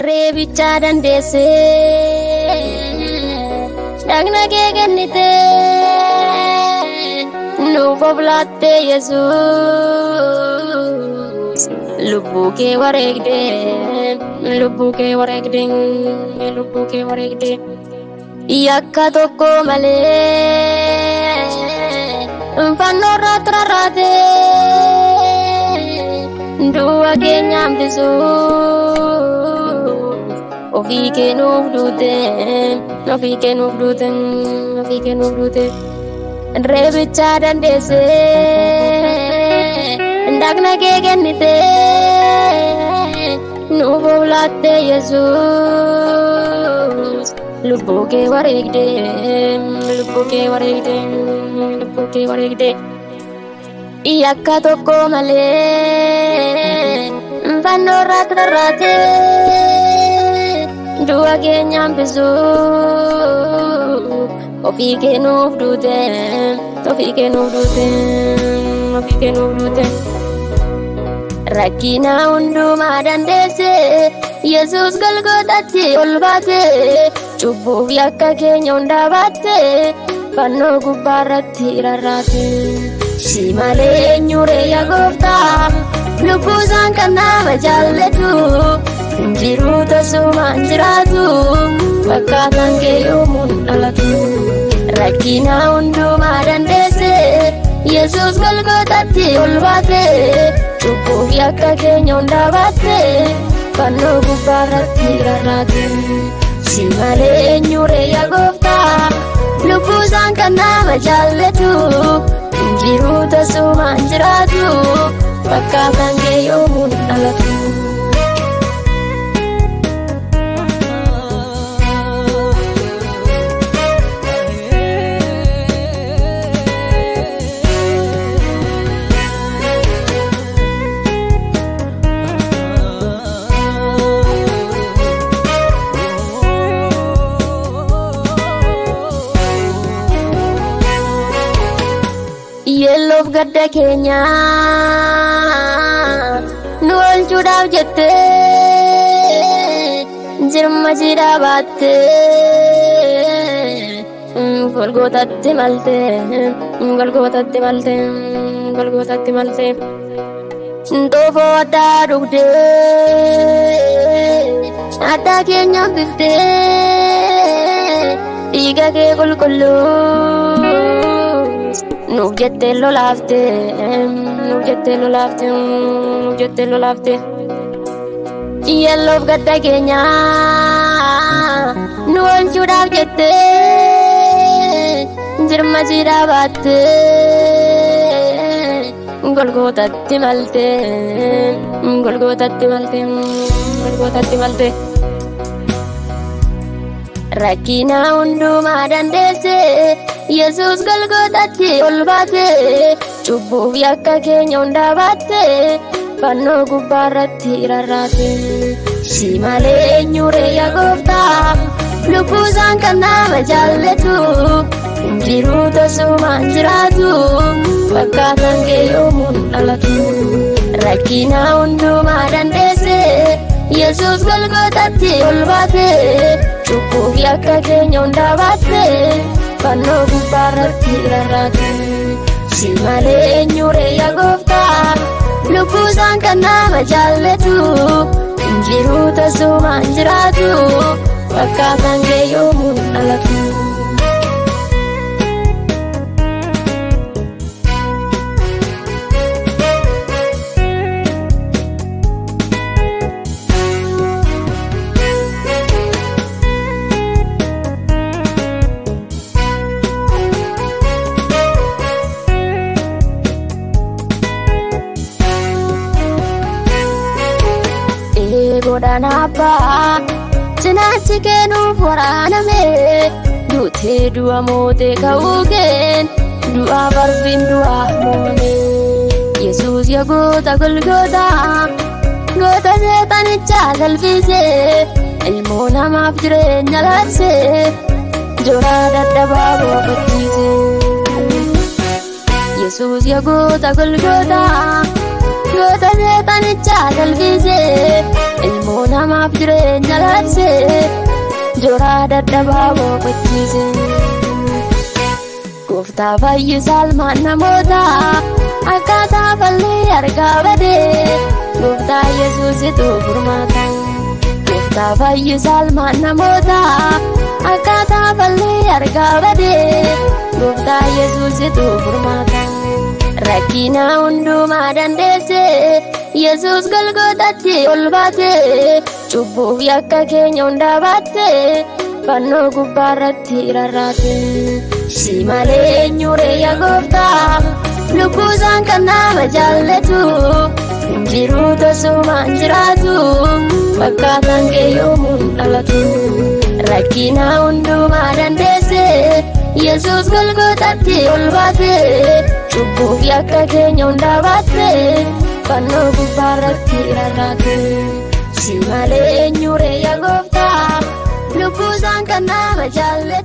Reebicha dandeessee dhagna kee kennitee nuuf of laattee Yesuus lubbuu kee wareegdee lubbuu kee wareegdee lubbuu kee wareegdee yakka tokko malee fannoo irraa rarraatee du'a keenya hambisuuf ofii kee nuuf duute ofii kee nuuf duute ofii kee nuuf duute reebicha dandeessee dhagna kee kennitee nuuf of laattee Yesuus lubbuu kee wareegdee lubbuu kee wareegdee lubbuu kee wareegdee yakka tokko malee fannoo irraa rarraatee du'a keenya hambisuuf ofii kee nuuf duute ofii kee nuuf duute ofii kee nuuf duute rakkina hundumaa dandeessee Yesuus Golgotaatti ol baatee cubbuuf yakka keenya hundaa baattee fannoo gubbaarratti rarraate. Si malee eenyuree yaa gooftaa lubbuu isaan kan nama jaallatu hin jiru tasumaan jiraatu fakkaataan kee yoomuun dhalatu. Rakkina hundumaa dandeessee Yesuus Golgotaatti ol baatee cubbuuf yakka keenya hundaa baattee fannoo gubbaarratti rarraate. Si malee eenyuree yaa gooftaa lubbuu isaan kan nama jaallatu hin jiru tasumaan jiraatu fakkaataan kee yoomuun dhalatu. Yeelloof gadda keenya nu oolchuudhaaf jettee jirma jiidhaa baattee golgootatti maltee golgootatti maltee golgootatti maltee xoofoo addaa dhugdee addaa keenya biftee dhiiga kee qulqulluu nuuf jettee lolaaftee nuuf jettee lolaaftee nuuf jettee lolaaftee yeelloof gadda keenya nu oolchuudhaaf jettee jirma jiidhaa baattee golgootatti maltee golgootatti maltee golgootatti maltee. Rakkina hundumaa dandeessee Yesuus Golgotaatti ol baatee cubbuuf yakka keenya hundaa baattee fannoo gubbaarratti rarraate. Si malee eenyuree yaa gooftaa lubbuu isaan kan nama jaallatu hin jiru tasumaan jiraatu fakkaataan kee yoomuun dhalatu. Rakkina hundumaa dandeessee Yesuus Golgotaatti ol baatee cubbuuf yakka keenya hundaa baattee fannoo gubbaarratti rarraate. Si malee eenyuree yaa gooftaa lubbuu isaan kan nama jaallatu hin jiru tasumaan jiraatu fakkaataan kee yoomuun dhalatu. Godhaan abbaa cinaachi keenuuf waraaname duutee du'a mootee ka'uu keen du'a barbiin du'a moome. Yesuus yaa goota golgoota goota seexanichaa salphisee ilmoo namaaf jireenya labsee joraa dadhabaa boqochiise. Yesuus yaa goota golgoota goota seexanichaa salphisee ilmoo namaaf namaaf jireenya labse joraa dadhabaa boqochiise. Gooftaa fayyisaa ilmaan namootaa akkaataa fallee argaa badee gooftaa Yesuusitu furmaata. Gooftaa fayyisaa ilmaan namootaa akkaataa fallee argaa badee gooftaa Yesuusitu furmaata. Rakkina hundumaa dandeesse Yesuus Golgotaatti ol baate cubbuuf yakka keenya hundaa baatte fannoo gubbaarratti rarraate. Si malee eenyuree yaa gooftaa lubbuusaan kan nama jaallatu hin jiru tasumaan jiraatu fakkaataan kee yoomuun dhalatu. Rakkina hundumaa dandeesse Yesuus Golgotaatti ol baate cubbuuf yakka keenya hundaa baatte fannoo gubbaarratti rarraate. Si malee eenyuree yaa gooftaa lubbuusaan kan nama jaallatu.